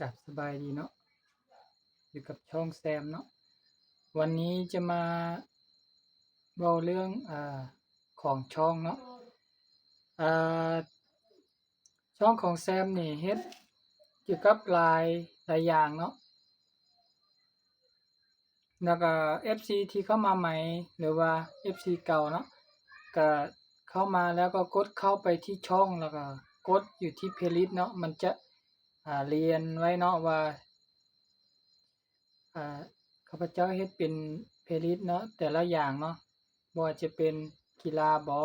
ຄັບ ສະບາຍດີເນາະ ຢູ່ກັບຊ່ອງແຊມເນາະ. ວັນນີ້ຈະມາເວົ້າເລື່ອງ ອາ ຂອງຊ່ອງເນາະ. ອາ ຊ່ອງຂອງແຊມນີ້ເຮັດກ່ຽວກັບຫຼາຍ ຫຼາຍຢ່າງເນາະ. ແລ້ວກໍເອັຟຊີທີ່ເຂົ້າມາໃໝ່ ຫຼືວ່າເອັຟຊີເກົ່າເນາະ ກໍເຂົ້າມາແລ້ວກໍກົດເຂົ້າໄປທີ່ຊ່ອງ ແລ້ວກໍກົດຢູ່ທີ່ເພລລິດເນາະ ມັນຈະ ອາ ລຽນໄວ້ເນາະວ່າ ອາ ຂ້າພະເຈົ້າເຮັດເປັນເພລລິດເນາະ ແຕ່ລະຢ່າງເນາະ ບໍ່ວ່າຈະເປັນກິລາບໍ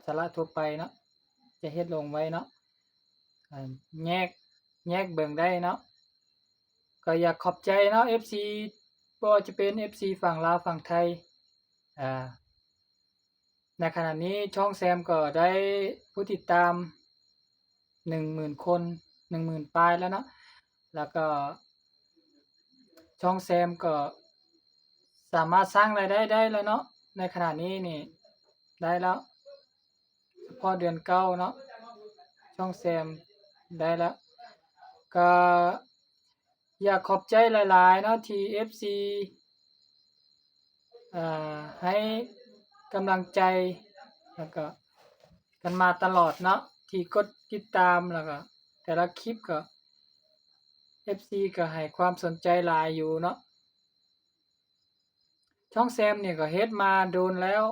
ສາລະທົ່ວໄປເນາະ ຈະເຮັດລົງໄວ້ເນາະ ອາ ແຍກ ແຍກເບິ່ງໄດ້ເນາະ. ກໍຢາກຂອບໃຈເນາະ ເອັຟຊີ ບໍ່ວ່າຈະເປັນເອັຟຊີຝັ່ງລາວ ຝັ່ງໄທ ອາ ໃນຂະນະນີ້ຊ່ອງແຊມກໍໄດ້ຜູ້ຕິດຕາມໜຶ່ງໝື່ນຄົນ ໜຶ່ງໝື່ນປາຍແລ້ວເນາະ ແລ້ວກໍຊ່ອງແຊມກໍສາມາດສ້າງລາຍໄດ້ໄດ້ແລ້ວເນາະ ໃນຂະນະນີ້ນີ້ໄດ້ແລ້ວ ສະເພາະເດືອນເກົ້າເນາະ ຊ່ອງແຊມໄດ້ແລ້ວ. ກໍຢາກຂອບໃຈຫຼາຍໆເນາະ ທີ່ເອັຟຊີ ອາ ໃຫ້ກຳລັງໃຈ ແລ້ວກໍກັນມາຕະຫຼອດເນາະ ທີ່ກົດຕິດຕາມ ແລ້ວກໍແຕ່ລະຄລິບກໍເອັຟຊີກໍໃຫ້ຄວາມສົນໃຈຫຼາຍຢູ່ເນາະ. ຊ່ອງແຊມນີ້ກໍເຮັດມາດົນແລ້ວ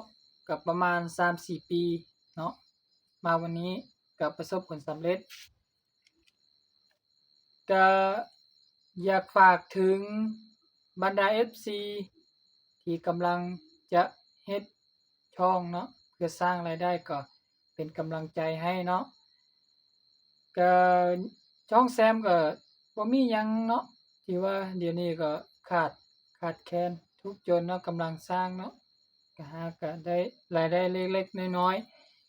ກໍປະມານສາມສີ່ປີເນາະ ມາວັນນີ້ກໍປະສົບຜົນສຳເລັດ. ກໍຢາກຝາກເຖິງບັນດາເອັຟຊີທີ່ກຳລັງຈະເຮັດຊ່ອງເນາະ ເພື່ອສ້າງລາຍໄດ້ ກໍເປັນກຳລັງໃຈໃຫ້ເນາະ. ກໍຊ່ອງແຊມກໍບໍ່ມີຫຍັງເນາະ ທີ່ວ່າດຽວນີ້ກໍຂາດ ຂາດແຄນທຸກຈົນເນາະ ກຳລັງສ້າງເນາະ ກໍຫາກໍໄດ້ລາຍໄດ້ເລັກໆນ້ອຍ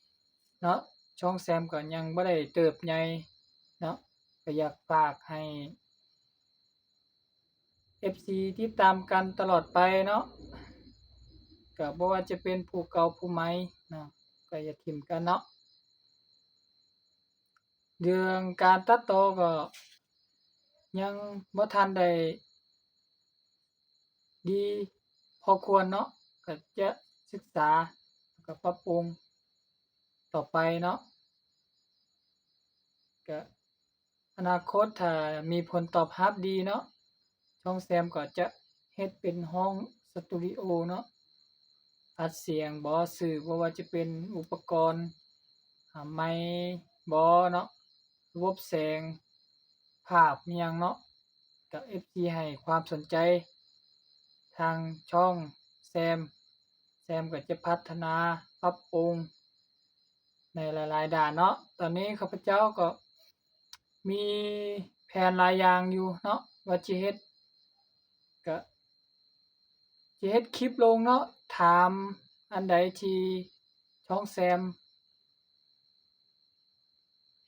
ໆເນາະ. ຊ່ອງແຊມກໍຍັງບໍ່ໄດ້ເຕີບໃຫຍ່ເນາະ ກໍຢາກຝາກໃຫ້ເອັຟຊີຕິດຕາມກັນຕະຫຼອດໄປເນາະ ກໍບໍ່ວ່າຈະເປັນຜູ້ເກົ່າຜູ້ໃໝ່ເນາະ ກໍຢ່າຖິ້ມກັນເນາະ. ເລື່ອງການຕັດຕໍ່ກໍຍັງບໍ່ທັນໄດ້ດີພໍຄວນເນາະ ກໍຈະສຶກສາ ແລ້ວກໍປັບປຸງຕໍ່ໄປເນາະ ກໍອະນາຄົດຖ້າມີຜົນຕອບຮັບດີເນາະ ຊ່ອງແຊມກໍຈະເຮັດເປັນຫ້ອງສະຕູດິໂອເນາະ ອັດສຽງບໍ ສື່ ບໍ່ວ່າຈະເປັນອຸປະກອນ ອາ ໄມບໍເນາະ ລະບົບແສງ ພາບອີ່ຫຍັງເນາະ ກໍເອັຟຊີໃຫ້ຄວາມສົນໃຈທາງຊ່ອງແຊມ ແຊມກໍຈະພັດທະນາປັບປຸງໃນຫຼາຍໆດ້ານເນາະ. ຕອນນີ້ຂ້າພະເຈົ້າກໍມີແຜນຫຼາຍຢ່າງຢູ່ເນາະ ວ່າຈະເຮັດ ກະຈະເຮັດຄລິບລົງເນາະ ຖາມອັນໃດທີ່ຊ່ອງແຊມ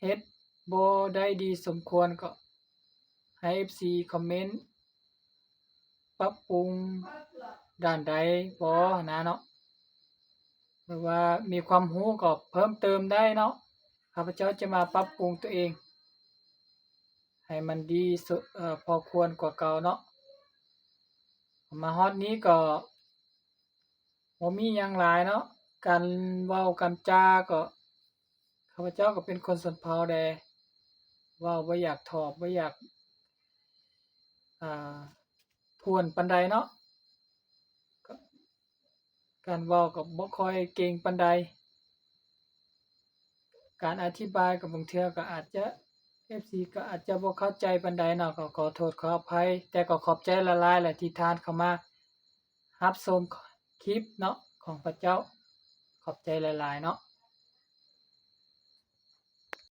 ເຮັດບໍ່ໄດ້ດີສົມຄວນ ກໍໃຫ້ເອັຟຊີຄອມເມັນ ປັບປຸງດ້ານໃດບໍ່ຫັ້ນນະເນາະ ຫຼືວ່າມີຄວາມຮູ້ກໍເພີ່ມເຕີມໄດ້ເນາະ. ຂ້າພະເຈົ້າຈະມາປັບປຸງຕົວເອງໃຫ້ມັນດີສຸດ ເອີ ພໍຄວນກວ່າເກົ່າເນາະ. ມາຮອດນີ້ກໍບໍ່ມີຫຍັງຫຼາຍເນາະ ການເວົ້າການຈາກໍ ຂ້າພະເຈົ້າກໍເປັນຄົນຊົນເຜົ່າແດ່ ເວົ້າບໍ່ຢາກຖອບ ບໍ່ຢາກ ອ່າ ຖ້ວນປານໃດເນາະ ກະ ການເວົ້າກໍບໍ່ຄ່ອຍເກັ່ງປານໃດ ການອະທິບາຍກໍບາງເທື່ອກໍອາດຈະ ເອັຟຊີກໍອາດຈະບໍ່ເຂົ້າໃຈປານໃດເນາະ ກໍຂໍໂທດຂໍອະໄພ ແຕ່ກໍຂອບໃຈຫຼາຍໆແຫຼະທີ່ທ່ານເຂົ້າມາຮັບຊົມຄລິບເນາະ ຂອງພະເຈົ້າ ຂອບໃຈຫຼາຍໆເນາະ.